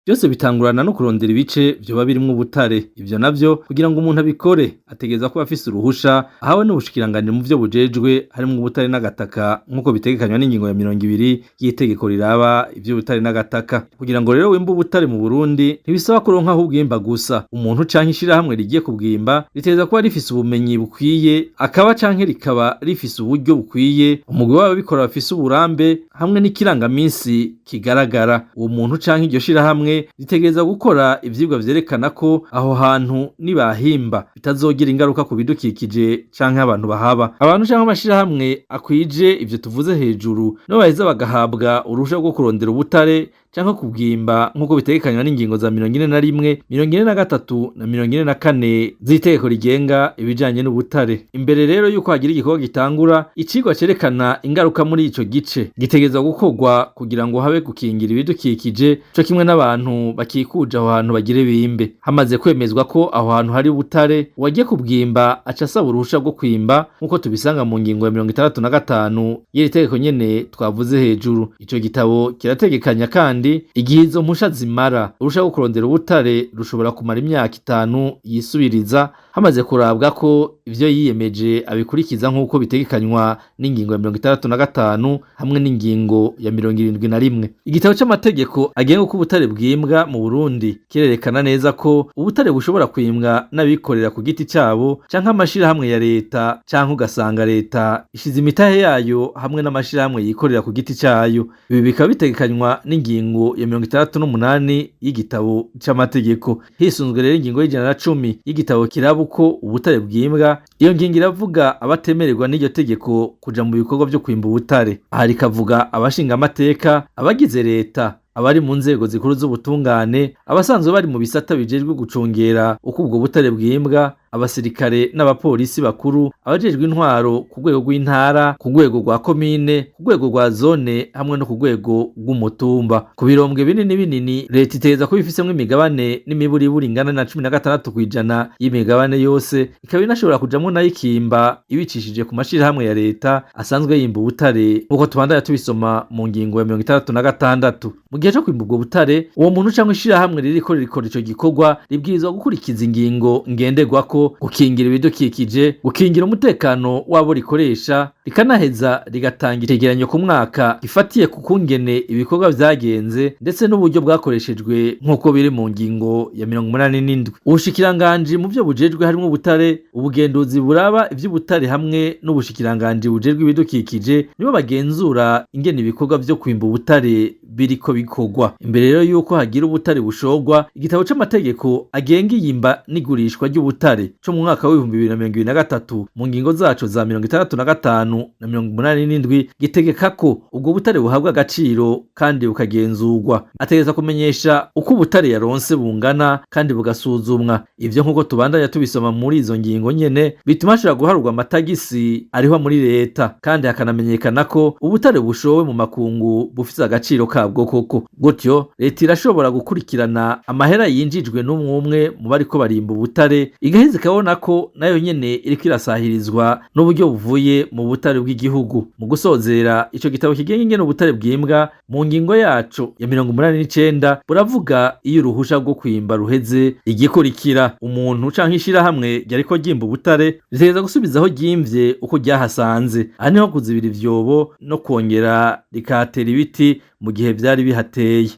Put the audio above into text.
Vyose bitangurana no kurondera ibice vyoba birimwo ubutare. Ivyo navyo kugira ngo umuntu abikore ategerezwa kuba afise uruhusha ahawe n'ubushikiranganji mu vyo bujejwe harimwo ubutare n'agataka, nk'uko bitegekanywa n'ingingo ya 20 y'itegeko riraba ivy'ubutare n'agataka. Kugira ngo rero wimbe ubutare mu Burundi ntibisaba kuronka aho ubwimba gusa. Umuntu canke ishirahamwe rigiye kubwimba ritegerezwa kuba rifise ubumenyi bukwiye, akaba canke rikaba rifise uburyo bukwiye, umugwi w'ababikora bafise uburambe hamwe n'ikirangaminsi kigaragara. Uwo muntu canke iryo shirahamwe ritegerezwa gukora ivyigwa vyerekana ko aho hantu nibahimba bitazogira ingaruka ku bidukikije canke abantu bahaba. Abantu canke amashirahamwe akwije ivyo tuvuze hejuru nibo baheza bagahabwa uruhusha rwo kurondera ubutare canke kubwimba, nk'uko bitegekanywa n'ingingo za 41, 43 na 44 z'itegeko rigenga ibijanye n'ubutare. Imbere rero yuko hagira igikorwa gitangura, icigwa cerekana ingaruka muri ico gice gitegerezwa gukorwa kugira ngo habe gukingira ibidukikije co kimwe n'abantu bakikuje aho hantu bagire bimbe. Hamaze kwemezwa ko aho hantu hari ubutare, uwagiye kubwimba aca asaba uruhusha rwo kwimba, nk'uko tubisanga mu ngingo ya 65 y'iri tegeko nyene twavuze hejuru. Ico gitabo kirategekanya kandi igihe izo mpusha zimara. Uruhusha rwo kurondera ubutare rushobora kumara imyaka 5 yisubiriza, hamaze kurabwa ko ivyo yiyemeje abikurikiza, nk'uko bitegekanywa n'ingingo ya 65 hamwe n'ingingo ya 71. Igitabo c'amategeko agenga uko ubutare bwimbwa mu Burundi kirerekana neza ko ubutare bushobora kwimbwa n'abikorera ku giti cabo canke amashirahamwe ya leta, canke ugasanga leta ishize imitahe yayo hamwe n'amashirahamwe yikorera ku giti cayo. Ibi bikaba bitegekanywa n'ingingo ya 68 y'igitabo c'amategeko. Hisunzwe rero ingingo y'110 y'igitabo kiraba uko ubutare bwimbwa, iyo ngingo iravuga abatemererwa n'iryo tegeko kuja mu bikorwa vyo kwimba ubutare. Aha rikavuga abashingamateka, abagize leta, abari mu nzego zikuru z'ubutungane, abasanzwe bari mu bisata bijejwe gucungera uko ubwo butare bwimbwa, abasirikare n'abapolisi bakuru, abajejwe intwaro ku rwego rw'intara, ku rwego rwa komine, ku rwego rwa zone hamwe no ku rwego rw'umutumba. Ku birombwe binini binini, leta itegerezwa kuba ifisemwo imigabane n'imiburiburi ingana na 16% y'imigabane yose, ikaba inashobora kujamwo nayo ikimba ibicishije ku mashirahamwe ya leta asanzwe yimba ubutare, nk'uko tubandanya tubisoma mu ngingo ya 66. Mu gihe co kwimba ubwo butare, uwo muntu canke ishirahamwe ririko rikora ico gikorwa ribwirizwa gukurikiza ingingo ngenderwako: gukingira ibidukikije, gukingira umutekano w'abo rikoresha, rikanaheza rigatanga icegeranyo ku mwaka gifatiye ku kungene ibikorwa vyagenze ndetse n'uburyo bwakoreshejwe, nk'uko biri mu ngingo ya 87. Ubushikiranganji mu vyo bujejwe harimwo ubutare, ubugenduzi buraba ivy'ubutare hamwe n'ubushikiranganji bujejwe ibidukikije nibo bagenzura ingene ibikorwa vyo kwimba ubutare biriko bikorwa. Imbere rero yuko hagira ubutare bushorwa, igitabo c'amategeko agenga iyimba n'igurishwa ry'ubutare co mu mwaka w'2023, mu ngingo zaco za 65 na 87, gitegeka ko ubwo butare buhabwa agaciro kandi bukagenzurwa. Ategerezwa kumenyesha uko ubutare yaronse bungana kandi bugasuzumwa. Ivyo, nk'uko tubandanya tubisoma muri izo ngingo nyene, bituma hashobora guharurwa amatagisi arihwa muri leta, kandi hakanamenyekana ko ubutare bushowe mu makungu bufise agaciro kabwo koko. Gutyo leta irashobora gukurikirana amahera yinjijwe n'umwe umwe mu bariko barimba ubutare, igaheza ikabona ko nayo nyene iriko irasahirizwa n'uburyo buvuye mu butare bw'igihugu. Mu gusozera, ico gitabo kigenga ingene ubutare bwimbwa, mu ngingo yaco ya 89, buravuga iyo uruhusha rwo kwimba ruheze igikurikira. Umuntu canke ishirahamwe ryariko ryimba ubutare ritegerezwa gusubiza aho ryimvye uko ryahasanze. Aha niho kuzibira ivyobo no kwongera rikahatera ibiti mu gihe vyari bihateye.